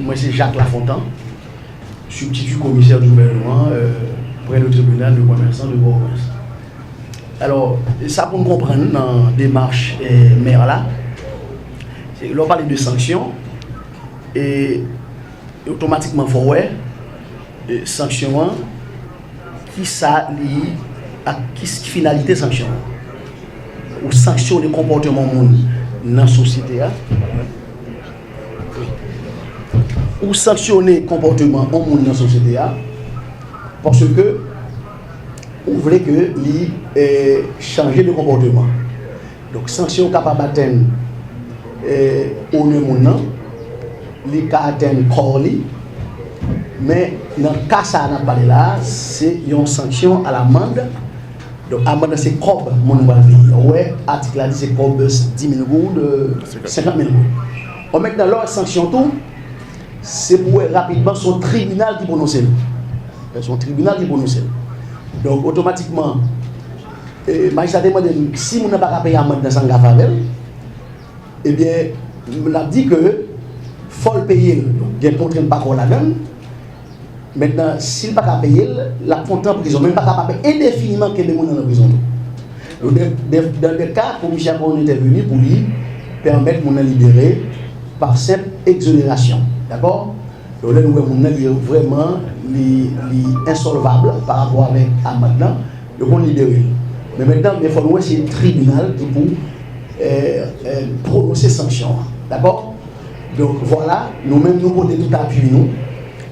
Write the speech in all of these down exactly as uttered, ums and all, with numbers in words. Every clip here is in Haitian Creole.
Mwen se Jacques Lafontant, substitut commissaire du gouvernement, euh, près le tribunal de commerce de Port-au-Prince. Alò, sa pou n konprann nan demach eh, mè la, se lè w pale de sanksyon, e otomatikman fò w wè eh, sanksyon an, ki sa li ak ki, ki finalite sanksyon an. Ou sanksyone konpòteman moun nan sosyete a. Ou sanksyone konpòteman yon moun nan sosyete a paske ou vle ke li eh, chanje de konpòteman. Donk, sanksyon kapab atenn eh, onè moun nan, li ka atenn kò li, men nan ka sa a n ap pale la a, se yon sanksyon a lamann. Donk, amann nan se kòb moun nan pral peye. Ou wè, atik la di se kòb dis mil goud, eh, senkant mil goud. Bon, mentnan, lè w wè sanksyon tou, se pou w wè rapidman, se yon tribinal ki pwononse l. Se yon tribinal ki pwononse l. Donk, otomatikman, eh, majistra te mande m si moun nan pa ka peye amann nan sa n ka fè avè l, ebyen, n ap di ke fò l peye l. Donk, gen kontrent pa kò ladan l. Mentnan, si l pa ka peye l, l ap fè yon tan prizon. Men l pa kapab endefiniman kenbe moun nan nan prizon tou. Donk, de, de, dans de ka, komisè a konn entèveni pou li pèmèt moun nan libere pa senp egzonerasyon. Dakò? Donk, lè nou wè moun nan, li vrèman, li, li ensolvab pa rapò avèk amann nan, yo konn libere l. Men mentnan, men fò nou wè se tribinal ki pou eh, eh, pwononse sanksyon an. Dakò? Donk, vwala, nou menm nou pote tout apui nou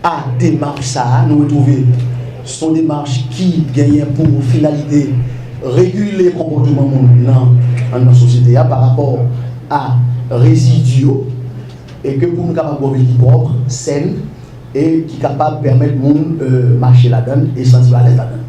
a demach sa a. Nou retwouve se yon demach ki genyen pou finalite regile konpòteman moun nan anndan sosyete a pa rapò a rezidi yo, e ke pou nou kapab gen yon vil ki pwòp, sèn, e ki kapab pèmèt moun eh, mache ladan l e santi yo alèz ladan l.